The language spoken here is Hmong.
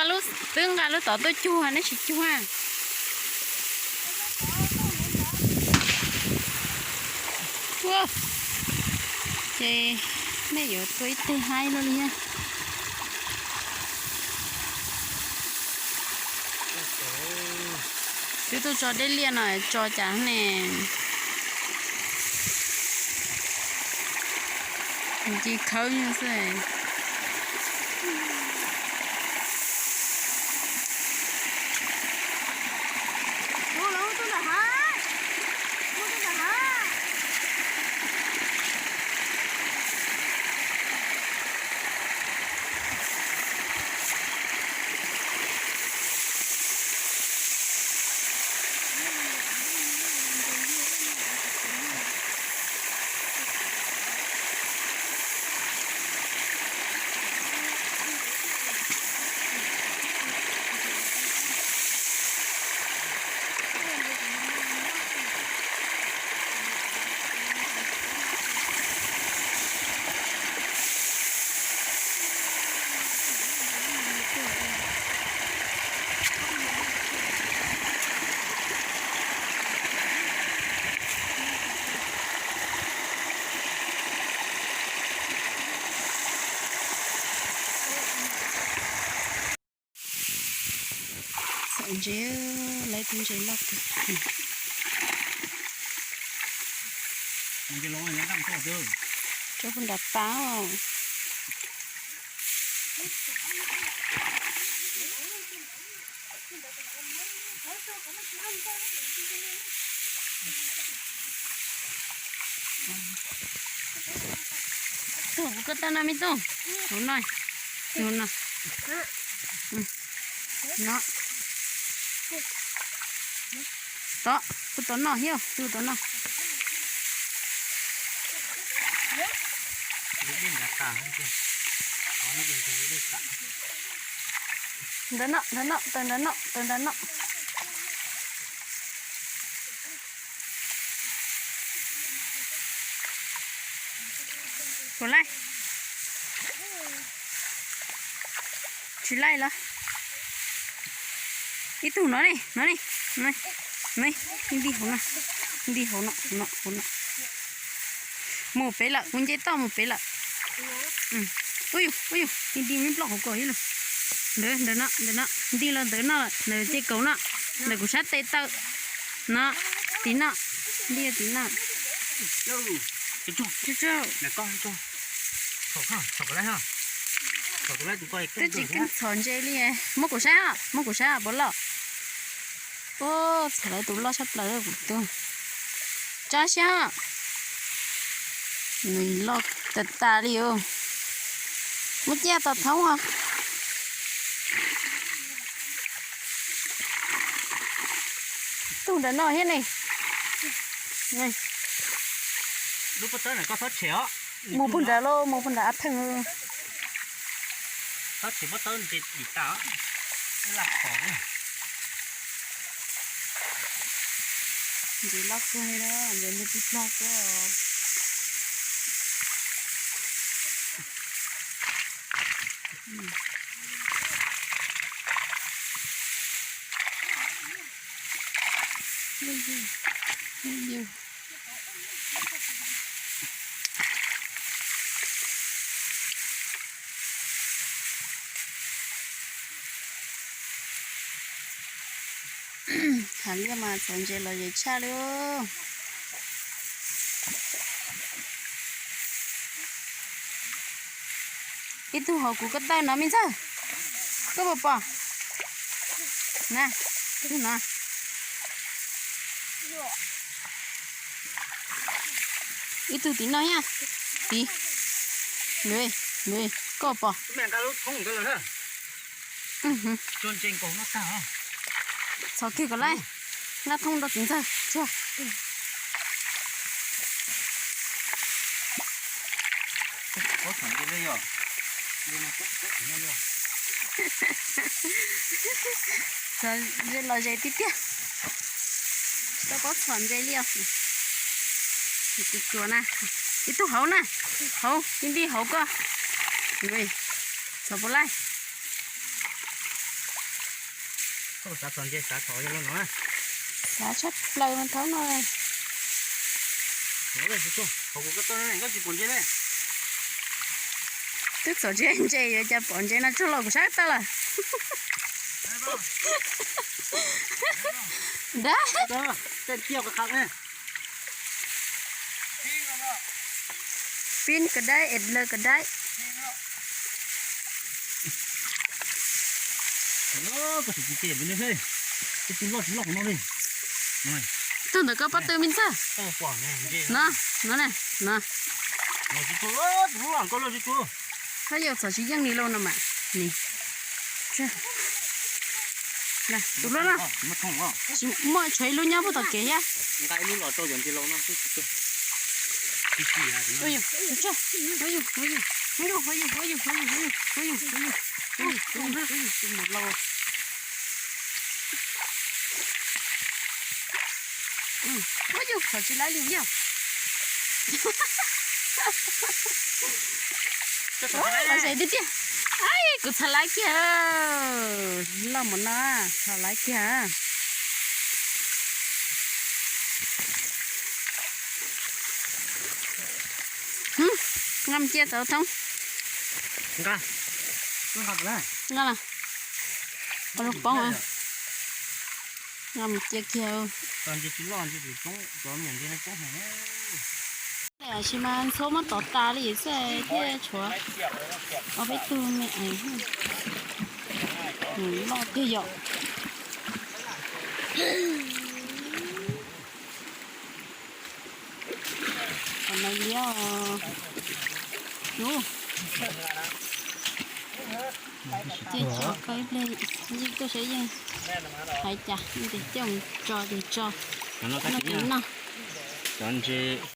Twb nqa lub tod tuaj cuag nej tsis cuag. Ces nej yuav tua ib teg haib luaj li thiab. Twb tuaj tso dej liaj no tso cas ne. Ci khawb xwb. Txhom ntses, lawv tus ntses loj kawg. Tso puag nram pas. Tug kuv ko tau no me tug, hauv no, tus no, no, tod, kuv tau noj thiab, tus tau noj. Ntawm no, ntawm no, tawm ntawm no, tawm ntawm no. Puas laij? Tsis laij los? Ib tug no ne, no ne, no ne, nti hauv no, nti hauv no, hauv no, hauv no. Mus pem lawm, kuv nce toj mus pem lawm. Ub yus, ub yus, nti me nplooj hauv ko ib lus. Ntawd, ntawm no, ntawm no, nti los ntawm no, ntawm ces kaum no, ntawm kuv sab tes taw. No, tim no, nti tim no. Twb tsis keeb txhom ntses li. Muab kuv saib, muab kuv saib puas loj. Ub, txhom lawv tus loj tshaj plaws kuv tus. Tso siab. Nws loj tas tas li os. Muab ciaj tom thoob os. Tug ntawm no thiab ne. Mus puag nrad lauj, mus puag nrad a pheej. Ntses loj kawg li, ntses ntub tib plog xwb. Hav liaj mas txhom ntses los zem tshaj li. Ib tug hauv kuv ko taw no me ntxawg, koj puas pom? Na, ib tug no. Ib tug tim no thiab, tim, koj pom? Txhom kiag kom laij, nqa thoob rau txiv ntxawg tsuag. Txhom ntses los zem tiag tiag. Tsis tau paub txhom ntses li os. Tus tsuas na, ib tug hauv na, hauv, ib nti hauv koj. Txhom puas laij? Xav txhom ntses xav txhom yog los no. Xav tshaj plaws mas thaum no. Twb txhom ntses ntses yuav cas pom ntses no tsuag los kuv sab tawg lawm. Dab. Pin ka dai, et lơ ka dai. Tug ntawm koj pob tw me ntxawg. No, no ne, no. Koj yuav txhom tsis yeej li lauj no mas. Tus lub no. Tsis muaj, tshuav ib lub nyob puag tom kev thiab. Ua yus, txhom tsis laib li yog. Lom zem tiag tiag. Ai, kuv txhom laib kiag. Loj mus no, txhom laib kiag. Nqa mus cia tau thoob. Nqa, nqa los poob. Nqa mus cia kiag. Tab sis mas ntxhuav muab tov tas li xwb thiaj tshuav ob peb tug me es. Nws loj tiag yom. Qhov no liab os. Ces tso koj ib pliag, yeej tuaj saib yeej hais cas, yeej tias coj mus tso ces tso. Noj ces noj.